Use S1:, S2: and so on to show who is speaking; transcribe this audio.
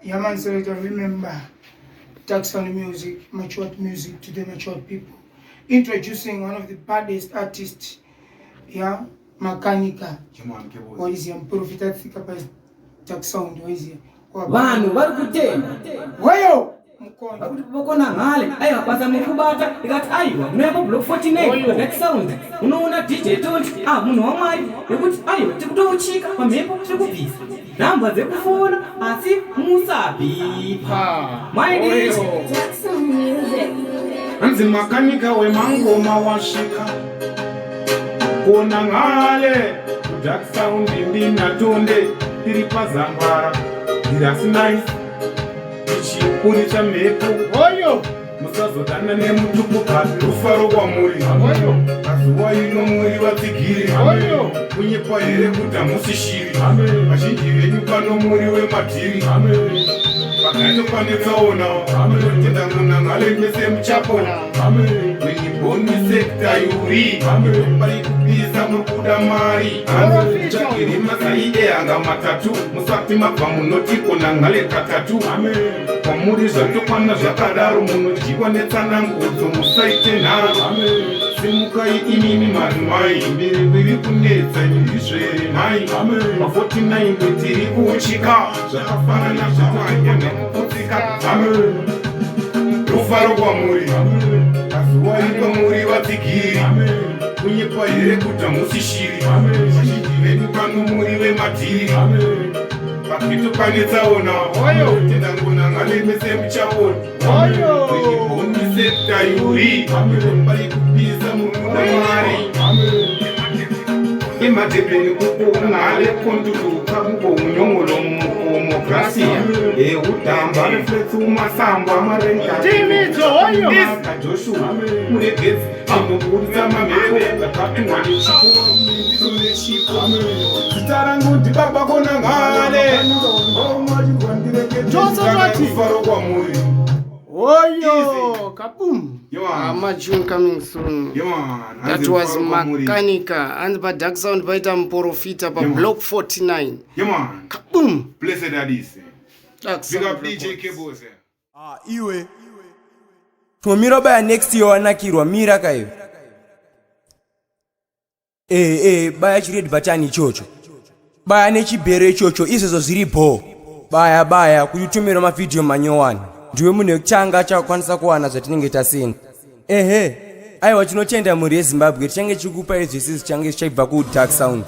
S1: Yeah, man, selector, remember, Dark Sound Music, matured music to the matured people. Introducing one of the baddest artists, yeah, Makanika. Waiziya muprofita tsika pa Dark Sound, waiziya.
S2: Vanhu vari kutenda.
S1: Wayo!
S2: Vakuti vokona mhale aiwa basa muri kubata ndikati aiwa munouya pablock 49 padark sound unoona dj tont ah munhu wamwari nekuti aiwa tikutouchika pamhepo tiri kubvisa nhamba dzekufona asi musabhipa maidii
S3: Hanzi makanika wemangoma wasvika kona ngale dark sound ndinatonde tiri pazambara ndirasi nice tichiburitsa mhepo
S1: Oyo!
S3: Musazodana nemutupo but rufaro kwamuri.
S1: Oyo!
S3: Mazuva ino muri vatsigiri.
S1: Oyo!
S3: Kunyepa here kuti hamusi shiri. Vazhinji venyu pano muri wemadhiri. Pakaito pane tsaona. Tenda munangale mese muchapona. Weniboni sekta yuri. Pari kupisa muri kuda mari. Tsvagiri mazai ehanga matatu. Musati mabva munoti kona ngale katatu. Kwamuri zvatokwana zvakadaro munodyiwa netsanangudzo musaite nharo. Simukai imimi madzimai mbiri iri kunetsa ndizvere nhai. Pa 49 tiri kuuchika zvakafanana zvamanya nekuputsika. Rufaro kwamuri mazuva kwamuri vatsigiri. Kunyepa here kuti hamusi shiri. Vazhinji venyu pano muri vemadhiri. Paketo pane tsaona.
S1: Oyo.
S3: Tenda ngona ngale mese muchaona.
S1: Oyo.
S3: Boni sekta yuri. Pari kupisa muruda mari. Emadebeni kuko ngale kontuluka kuko unyongolo mukomo gracia. Eudamba reflex umasamba amarenga.
S1: Timidzo, oyo.
S3: Joshua muregedzi anoburitsa mamhepo akapiwa nechipo nechipo zita rangu ndibaba kona ngale
S1: Jose Twati.
S3: rufaro kwamuri.
S1: Oyo! Kaboom!
S3: Yeah, man.
S1: Ama tune coming soon.
S3: Yeah, man.
S1: That
S3: Hanzi
S1: was
S3: rufaro kwamuri.
S1: Makanika. And pa Dark Sound paita muprofita pa
S3: Yeah, man.
S1: Block 49.
S3: Yeah, man.
S1: Kaboom!
S3: Blessed Adis.
S1: Dark
S3: Big
S1: Sound
S3: up DJ
S1: Records.
S3: Kebose.
S4: Ah, iwe tomira baya next year wanakirwa mira kaiwe ee ee baya chired button ichocho baya nechibhero ichocho izvozvo zviri bho baya baya kuti utumirwe mavhidhiyo manyowani ndiwe munhu wekutanga achakwanisa kuwana zvatinenge tasina ehe aiwa tinotenda mhuri yezimbabwe tichange tichikupai zvese zvichange zvichaibva kudark sound.